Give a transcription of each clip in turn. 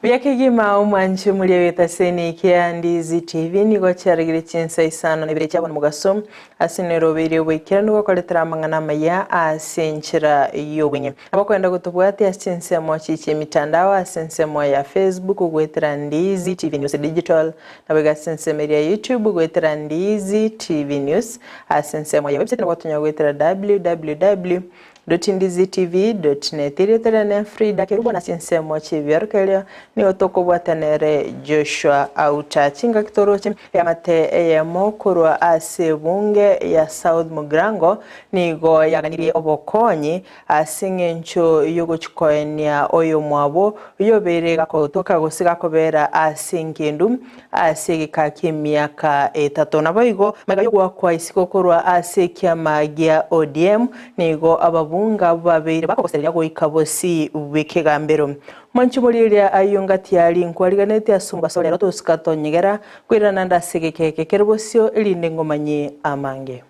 Buya kegima omwanche omoria bw'etaseni kia Ndizi TV nigo chiarigire chinsa isano na ibere chia bono mogaso ase nerobeire oboikeranu gokoretera amang'ana amaya ase enchera y'obwenye. Abakwenda gotobwatia ase chinsemo chi chi'emitandao ase ensemo ya Facebook goetera Ndizi TV News Digital naboigo ase ensemo eria ya YouTube goetera Ndizi TV News ase ensemo ya website nabo gotonya goetera www. Dotindizitv.net Erieta riane Frida Kerubo na ase ensemo chi'ebiarokererio nigo tokobwata nere Joshua Auta. Chingaki toroche eamate eyemo korwa ase ebunge ya South Mugirango nigo yaganirie obokonyi ase eng'encho y'ogochikoenia oyomwabo oyobeire gakotoka gose gakobera ase engendu ase egeka ki'emiaka etato. Naboigo magega y'ogoakwa isiko korwa ase ekiama gia ODM, nigo ababunge abwo babeire bakogosereria goika bosio bw'ekegambero. Mwanche morigereria ayio ngati aria nkwariganeti ase omobaso rero tosika tonyegera koirana naende ase egeka eke kere bosio erinde ngomanyie amange.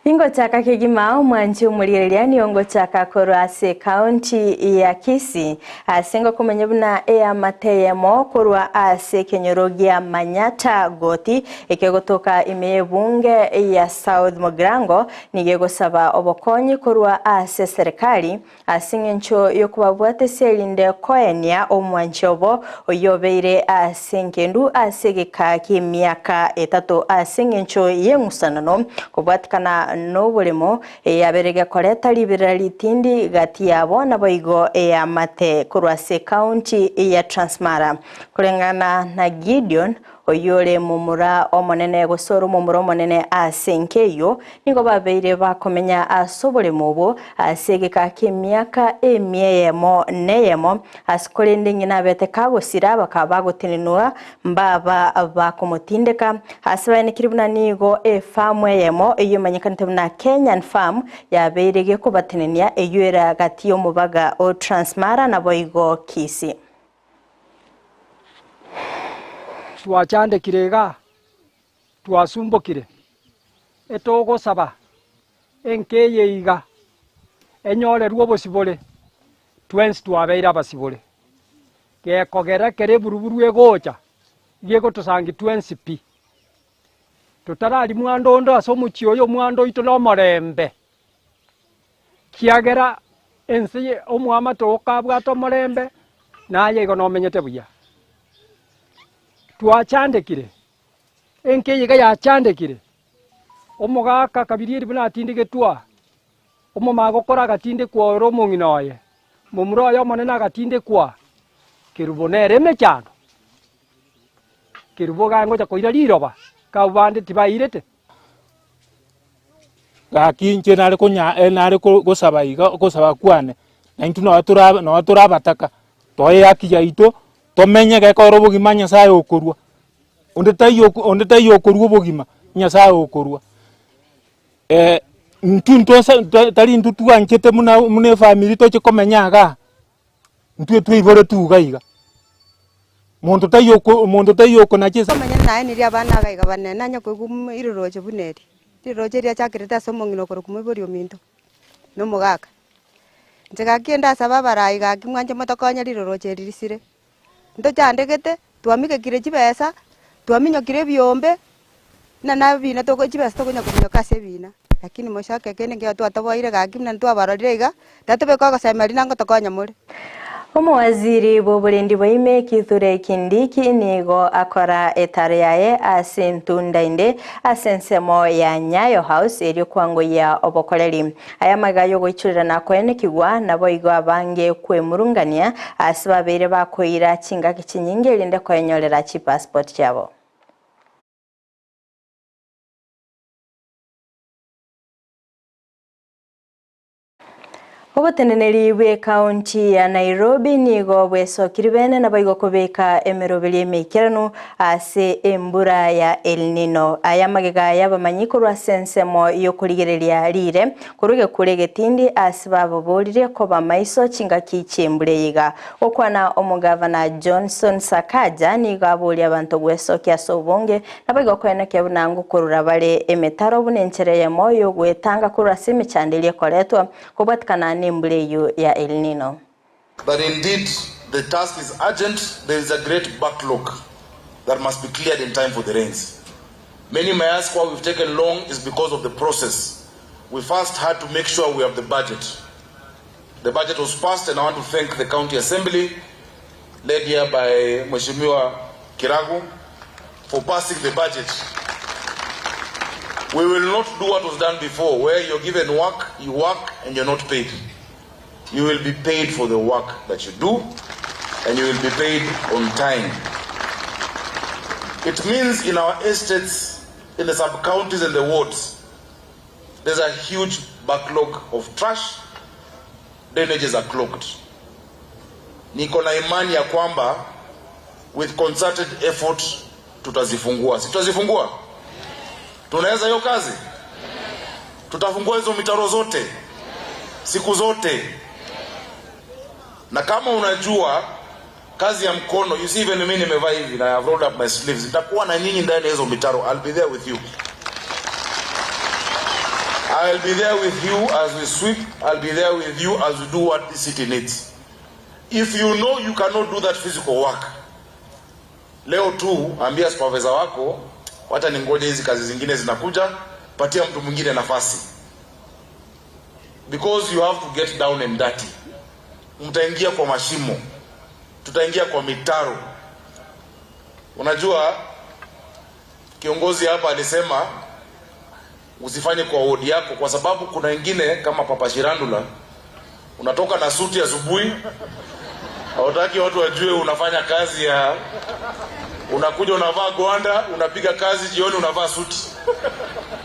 Ingochaka kegima omwanchi omorigereria nigo ngochaka korwa ase ekaunti ya Kisii ase ngokomanya buna eamate eyemo korwa ase ekenyoro gia Manyatta Gothi ekegotoka ime y'ebunge ya South Mugirango Nigo egosaba obokonyi korwa ase serikali ase engencho y'okobabwatesia erinde koenia omwanchi obo oyio obeire ase engendu ase egeka ki'emiaka etato ase engencho y'eng'usanano kobwatikana noboremo eyabeire gekoreta riberera ritindi gati yabo naboigo eamate korwa ase ekaunti ya Transmara. Koreng'ana na Gideon Oyio ore momura omonene, gose ore omomura omonene ase enka eyio, nigo babeire bakomenya ase oboremo obwo ase egeka ki'emiaka emia eyemo neyemo, ase korende ng'ina abete kagosira bakaba bagotenenwa mbaba bakomotindeka. Ase baenekire buna nigo efamu eyemo eyio emanyekanete buna Kenyan Farm yabeire gekobatenenia eyio ere gati y'omobaga o Transmara naboigo Kisii. Twachandekire iga, twasumbokire, etogosaba enka eye iga enyorerwe obosibore, twensi twabeire abasibore. Gekogera ekero eburuburu egocha, iga egotosangi twensi pi. Totararia mwando onde ase omochie oyo omwando oito na omorembe, Kiagera ense ye omwamate oo kabwate omorembe, naye igo nomenyete buya. Twachandekire, enka eye iga yachandekire, omogaka akabirieri buna atindegetwe aa, omomagokoro agatindekwa ore omong'ina oye, momura oye omonene agatindekwa aa, kerubo nere emechando, kerubo iga ngocha koira riroba, abwo bande tibairete. Gaki inche nare konya nare gosaba iga ogosaba kwane, na intwe nonye tora nonye tore abataka, toe ehaki yaito, tomenye gekogera obogima Nyasaye okorwa, onde taiyo oko onde taiyo okorwa obogima, Nyasaye okorwa. Intwe ntose tari intwe twanchete buna buna efamiri toche komenya igaa. Intwe twaiboretwe iga iga, monto taiyo oko monto taiyo okonacha esa. Omonyene naenirie abana iga iga bane, nanye koigwa mm riroroche buna eri. Riroroche riachakerete ase omong'ina okorokwa moibori ominto, na omogaka. Inche gaki ndasaba abarai gaki mwanche motokonye riroroche eri risire. Ntochandegete, twamigekire chibesa, twaminyokire ebiombe, buna na ebina toko chibesa tokonya kominyoka ase ebina, lakini mochake kende nkeigo twatoboire gaki buna ntwabarorire iga, tatobeka ogosemeria nang'o tokonya more. Omowaziri bw'oborendi bwa ime Kithure Kindiki nigo akora etaro yaye ase entunda ende ase ensemo ya Nyayo House erio kwangoyia obokoreri. Aya amaiga y'ogoichorera nakoenekigwa, naboigo abange kwemurungania ase babeire bakoira chingaki chinyinge erinde koenyorera chipassport chiabo. Oboteneneri bw'ekaunti ya Nairobi nigo bwesokiri bene naboigo kobeka emeroberi emeikeranu ase embura ya El Nino. Aya amagega y'abamanyi korwa ase ensemo y'okorigereria riire korwa egekuro egetindi ase baboboririe koba maiso chingaki chi'embura eye iga. Gokwana omogavana Johnson Sakaja nigo aboria abanto gwesokia ase obonge Naboigo koenekia buna ngokurura bare emetaro buna enchera eyemo y'ogwetanga korwa ase emechando eria ekoretwa kobwatikana nembura eyio ya El Nino. That indeed the task is urgent, there is a great backlog that must be cleared in time for the rains. Many may ask why we've taken long is because of the process. We first had to make sure we have the budget. The budget was passed and I want to thank the county assembly led here by Mheshimiwa Kiragu for passing the budget. We will not do what was done before where you're given work, you work and you're not paid. You will be paid for the work that you do and you will be paid on time. It means in our estates, in the sub-counties and the wards, there's a huge backlog of trash, drainages are clogged. Niko na imani ya kwamba with concerted effort tutazifungua. Si tutazifungua? Tunaweza hiyo kazi? Tutafungua hizo mitaro zote siku zote. Na kama unajua kazi ya mkono, you see even mimi nimevaa hivi na I have rolled up my sleeves. Nitakuwa na nyinyi ndani ya hizo mitaro. I'll be there with you. I'll be there with you as we sweep. I'll be there with you as we do what the city needs. If you know you cannot do that physical work, leo tu ambia supervisor wako, wacha ningoje hizi kazi zingine zinakuja, patia mtu mwingine nafasi, because you have to get down and dirty. Mtaingia kwa mashimo, tutaingia kwa mitaro. Unajua kiongozi hapa alisema usifanye kwa wodi yako, kwa sababu kuna wengine kama Papa Shirandula, unatoka na suti asubuhi, hautaki watu wajue unafanya kazi ya, unakuja unavaa gwanda, unapiga kazi, jioni unavaa suti,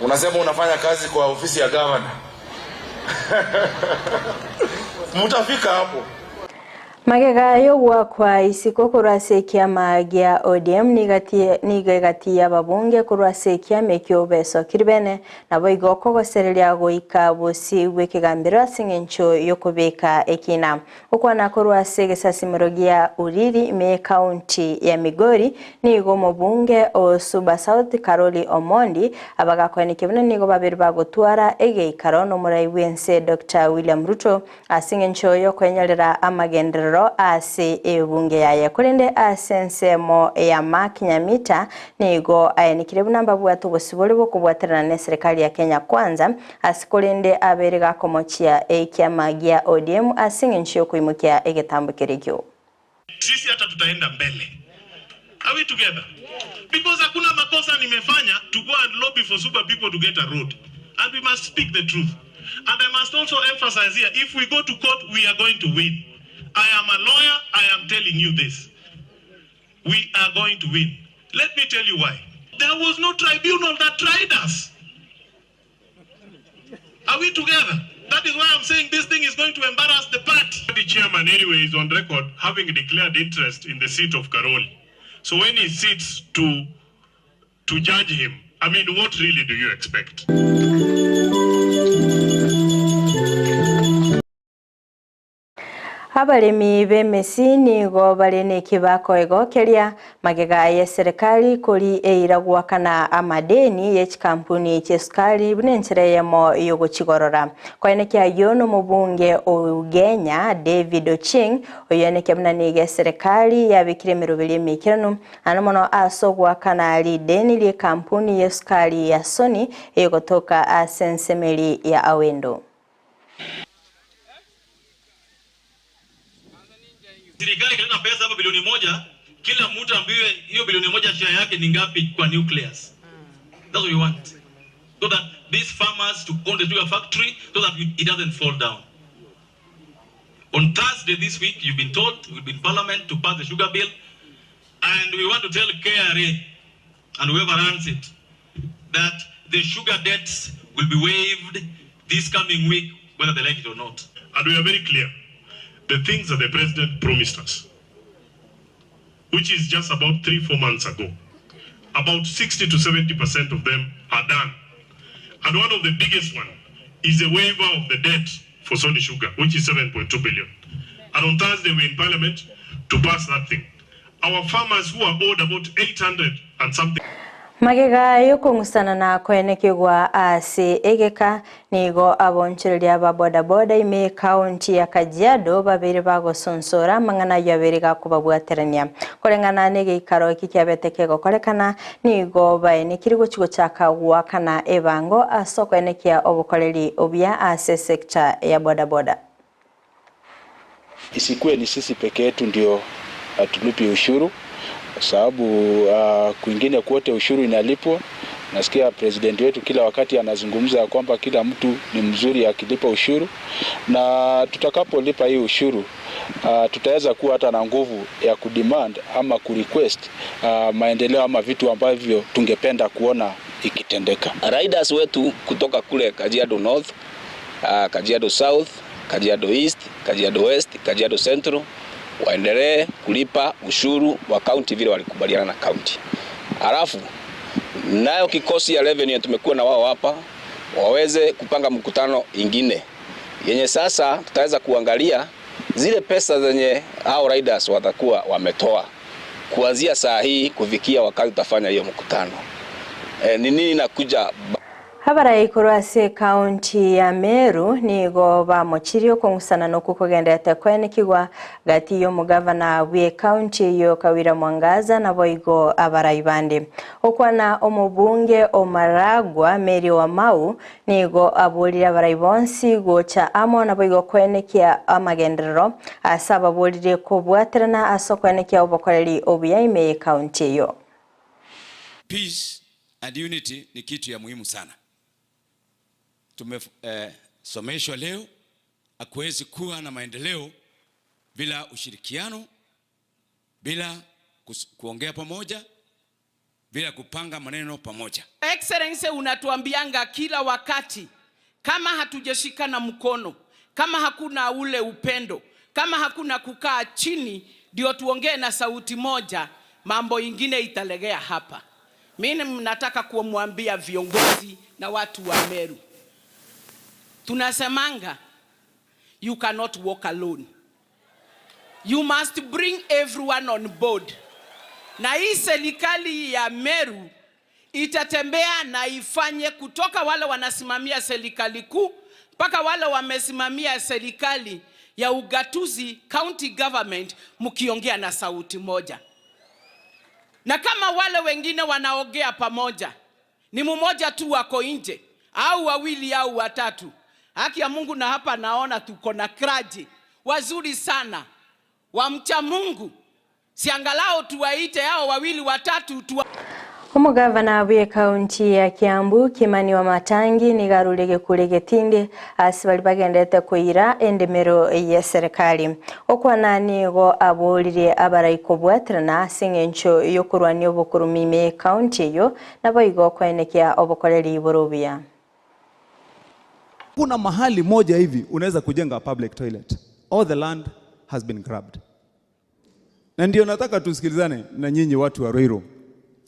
unasema unafanya kazi kwa ofisi ya gavana. Mutafika hapo. Magega y'ogwakwa isiko korwa ase ekiama gia ODM nigo egati y'ababunge korwa ase ekiama ekio besokiri bene nabo igo okogosereria goika bosi bw'ekegambero ase eng'encho y'okobeka ekina. Okwana korwa ase egesasimero gia Uriri ime ekaunti ya Migori nigo omobunge o Suba South Caroli Omondi abagakoenekia buna nigo babere bagotwara egeikaro n'omorai bw'ense Dr William Ruto ase eng'encho y'okwenyorera amagenderero ase ebunge yaye. Korende ase ensemo ya Mark Nyamita nigo aenikire buna mbabwate obosibore bw'okobwaterana n'eserikali ya Kenya Kwanza ase korende abere gakomochia ekiama gia ODM ase eng'encho y'okoimokia egetambo keria. Sisi hata tutaenda mbele. Are we together? Because hakuna makosa nimefanya to go and lobby for super people to get a road. And we must speak the truth. And I must also emphasize here, if we go to court, we are going to win. I am a lawyer, I am telling you this. We are going to win. Let me tell you why. There was no tribunal that tried us. Are we together? That is why I'm saying this thing is going to embarrass the party. The chairman, anyway, is on record having declared interest in the seat of Karoli. So when he sits to judge him, I mean, what really do you expect? Abaremi b'emesi nigo bare n'ekebako egokeria magega y'eserikali kori eira gwakana amadeni y'echikampuni chi'esukari buna enchera eyemo yogochigorora. Koenekia ayio n'omobunge Ougenya David Ocheng oyoenekia buna nigo eserikali yabekire emeroberi emeikeranu ano mono ase ogwakana rideni ri'ekampuni y'esukari ya Sony egotoka ase ensemeri ya Awendo. Serikali ikileta pesa hapa bilioni 1, kila mtu ambiwe hiyo bilioni 1 share yake ni ngapi kwa nucleus. That's what we want. So that these farmers to own the sugar factory so that it doesn't fall down. On Thursday this week, you've been told, we've been in parliament to pass the sugar bill. And we want to tell KRA and whoever runs it that the sugar debts will be waived this coming week, whether they like it or not. And we are very clear, the things that the president promised us, which is just about 3, 4 months ago, about 60 to 70% of them are done. And one of the biggest one is the waiver of the debt for Sony Sugar, which is 7.2 billion. And on Thursday, we're in Parliament to pass that thing. Our farmers who are owed about 800 and something. Magega yokong'usana na koenekigwa ase egeka nigo abonchereria ba bodaboda ime kaunti ya Kajiado babere bagosonsora amang'ana ayo abere gakobabwaterania koreng'ana na egeikaro eki kiabete kegokorekana nigo baenekiri gochi gochaka goakana ebango ase okoenekia obokoreri obuya ase sector ya bodaboda. Isikuwe ni sisi peke yetu ndio hatulipi ushuru, kwa sababu kwingine kwote ushuru inalipwa. Nasikia president wetu kila wakati anazungumza kwamba kila mtu ni mzuri akilipa ushuru, na tutakapolipa hii ushuru tutaweza kuwa hata na nguvu ya kudemand ama kurequest maendeleo ama vitu ambavyo tungependa kuona ikitendeka. Riders wetu kutoka kule Kajiado North, Kajiado South, Kajiado East, Kajiado West, Kajiado Central waendelee kulipa ushuru wa county vile walikubaliana na county. Halafu nayo kikosi ya revenue tumekuwa na wao hapa waweze kupanga mkutano ingine yenye sasa tutaweza kuangalia zile pesa zenye hao riders watakuwa wametoa kuanzia saa hii kufikia wakati tutafanya hiyo mkutano. Ni nini nakuja. Habara ikorwa ase kaunti ya Meru nigo bamochirie okong'usana noku kogenderete kwenekigwa gati ya omogavana bwe kaunti eyo Kawira Mwangaza nabo igo abarai bande okwana omobunge Omaragwa Mary Wamau nigo aborire abarai bonsi gocha amo nabo igo kwenekia amagenderero ase ababorire kobwaterana ase okwenekia obokoreri obuya ime kaunti eyo. Peace and unity ni kitu ya muhimu sana. Tumesomeshwa leo hakuwezi kuwa na maendeleo bila ushirikiano, bila kuongea pamoja, bila kupanga maneno pamoja. Excellency, unatuambianga kila wakati kama hatujashikana mkono, kama hakuna ule upendo, kama hakuna kukaa chini ndio tuongee na sauti moja, mambo ingine italegea hapa. Mimi nataka kumwambia viongozi na watu wa Meru, tunasemanga you cannot walk alone, you must bring everyone on board. Na hii serikali ya Meru itatembea na ifanye kutoka wale wanasimamia serikali kuu mpaka wale wamesimamia serikali ya ugatuzi county government, mkiongea na sauti moja. Na kama wale wengine wanaongea pamoja, ni mmoja tu wako nje au wawili au watatu, haki ya Mungu. Na hapa naona tuko na clergy wazuri sana wamcha Mungu, si angalau tuwaite hao wawili watatu tuwa. Omugavana bwe kaunti ya Kiambu Kimani Wamatangi nigarure gekure getinde ase bari bagendete kuira endemero ya serikali okwana nigo aborire abarai kobwaterana ase eng'encho yokorwania obokorumi ime kaunti eyo nabo igo kwenekia obokoreri borobia. Kuna mahali moja hivi unaweza kujenga public toilet. All the land has been grabbed. Na ndio nataka tusikilizane na nyinyi watu wa Ruiru,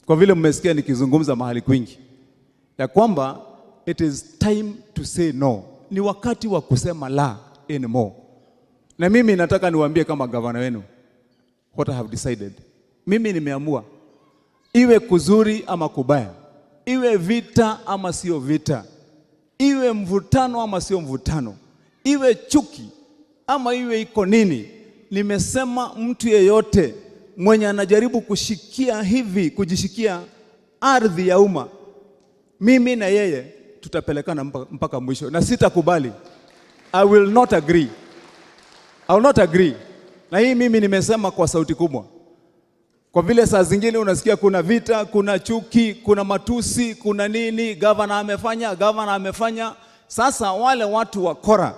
kwa vile mmesikia nikizungumza mahali kwingi ya kwamba it is time to say no, ni wakati wa kusema la anymore. Na mimi nataka niwaambie kama gavana wenu what I have decided. Mimi nimeamua iwe kuzuri ama kubaya, iwe vita ama sio vita, iwe mvutano ama sio mvutano, iwe chuki ama iwe iko nini, nimesema mtu yeyote mwenye anajaribu kushikia hivi, kujishikia ardhi ya umma, mimi na yeye tutapelekana mpaka mwisho, na sitakubali. I will not agree. I will not agree. Na hii mimi nimesema kwa sauti kubwa, kwa vile saa zingine unasikia kuna vita, kuna chuki, kuna matusi, kuna nini, gavana amefanya, gavana amefanya. Sasa wale watu wa kora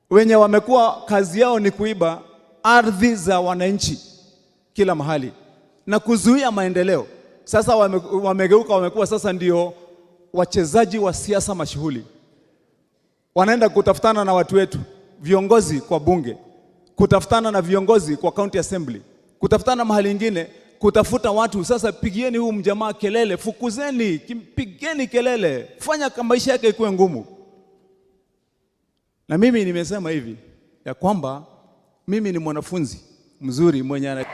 wenye wamekuwa kazi yao ni kuiba ardhi za wananchi kila mahali na kuzuia maendeleo, sasa wamegeuka, wamekuwa sasa ndio wachezaji wa siasa mashuhuri, wanaenda kutafutana na watu wetu. viongozi kwa bunge, kutafutana na viongozi kwa county assembly, kutafutana mahali ingine, kutafuta watu. Sasa pigieni huu mjamaa kelele, fukuzeni, pigeni kelele, fanya maisha yake ikuwe ngumu. Na mimi nimesema hivi ya kwamba mimi ni mwanafunzi mzuri mwenye ana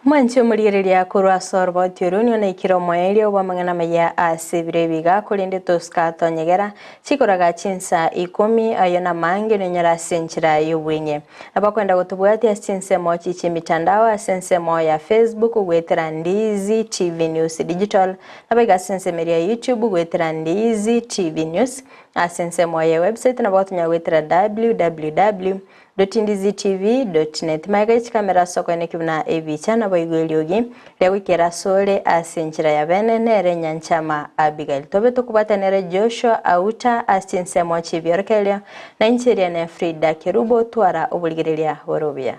Mwanchi omorigereria korwa ase oroboti oru nigo naikire omoerio bwa amang'ana amaya ase ebiro ebiga korende tosika tonyegera chikoraga chinsa ikomi ayo namange nonyora ase enchera ya obweng'e. Abakwenda gotobwatia ase chinsemo chichia emitandao ase ensemo ya Facebook goetera Ndiizi TV News Digital nabo iga ase ensemo eria ya YouTube goetera Ndiizi TV News ase ensemo ya ewebsite nabo gotonyora goetera www. Dotindizitv.net Magega ye chikamera ase okoeneki buna ebicha naboigo eriogi ria goikera asore ase enchera ya bene nere Nyanchama Abigail. Tobe tokobwata nere Joshua Auta ase chinsemo chi'ebiorokererio na inche eriane Frida Kerubo twara oborigereria bore obuya.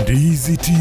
Ndizi TV.